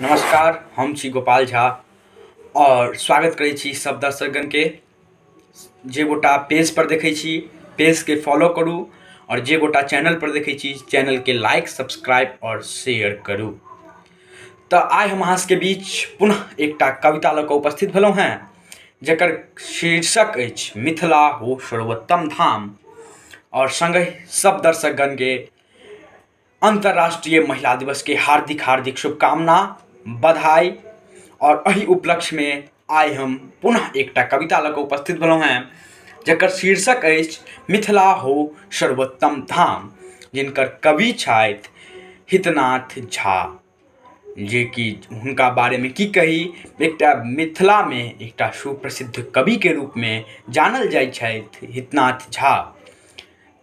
नमस्कार, हम छी गोपाल झा आओर स्वागत करै छी सब दर्शकगणके। जे गोटा पेजपर देखै छी पेजके फॉलो करू आओर जे गोटा चैनलपर देखै छी चैनलके लाइक, सब्सक्राइब आओर शेयर करू। तऽ आइ हम अहाँ सबके बीच पुनः एकटा कविता लऽ कऽ उपस्थित भेलहुँ हेँ, जकर शीर्षक अछि मिथिला हो सर्वोत्तम धाम। आओर सङ्गहि सब दर्शकगणके अन्तर्राष्ट्रीय महिला दिवसके हार्दिक हार्दिक शुभकामना, बधाई। आओर एहि उपलक्ष्यमे आइ हम पुनः एकटा कविता लऽ कऽ उपस्थित भेलहुँ हेँ, जकर शीर्षक अछि मिथिला हो सर्वोत्तम धाम, जिनकर कवि छथि हितनाथ झा, जेकि हुनका बारेमे की कही, एकटा मिथिलामे एकटा सुप्रसिद्ध कविके रूपमे जानल जाइ छथि हितनाथ झा।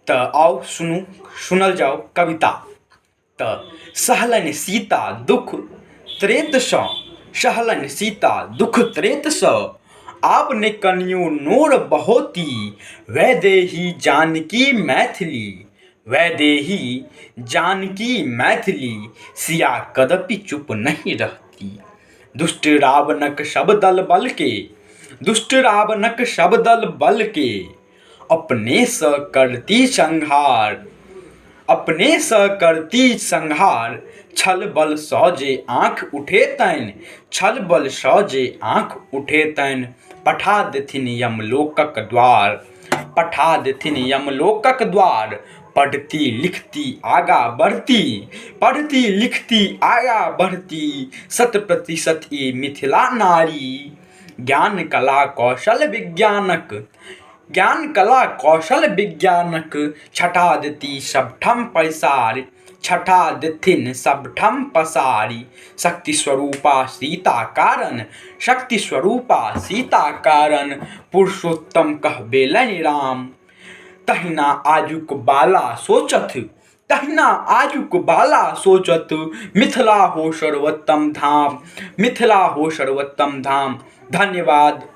तऽ आउ सुनू, सुनल जाउ कविता। तऽ सहलनि सीता दुख त्रेतसँ, सहलनि सीता दुख त्रेतसँ, आब ने कनियो नोर बहौती, वैदेही जानकी मैथिली, वैदेही जानकी मैथिली, सिया कदपि चुप नहि रहती। दुष्ट रावणक सब दल बलके, दुष्ट रावणक सब दल बलके, अपनेसँ करती संहार, अपनेसँ करती संहार। छल बलसँ जे आँखि उठेतनि, छल बलसँ जे आँखि उठेतनि, पठा देथिन यमलोकक द्वार, पठा देथिन यमलोकक द्वार। पढ़ती लिखती आगाँ बढ़ती, पढ़ती लिखती आगाँ बढ़ती, शत प्रतिशत ई मिथिला नारी। ज्ञान कला कौशल विज्ञानक, ज्ञान कला कौशल विज्ञानक, छटा देती सबठाम पैसारी, छटा देथिन सबठाम पसारी। शक्ति स्वरूपा सीता कारण, शक्ति स्वरूपा सीता कारण, पुरुषोत्तम कहबेलनि राम। तहिना आजुक बाला सोचथि, तहिना आजुक बाला सोचत, मिथिला हो सर्वोत्तम धाम, मिथिला हो सर्वोत्तम धाम। धन्यवाद।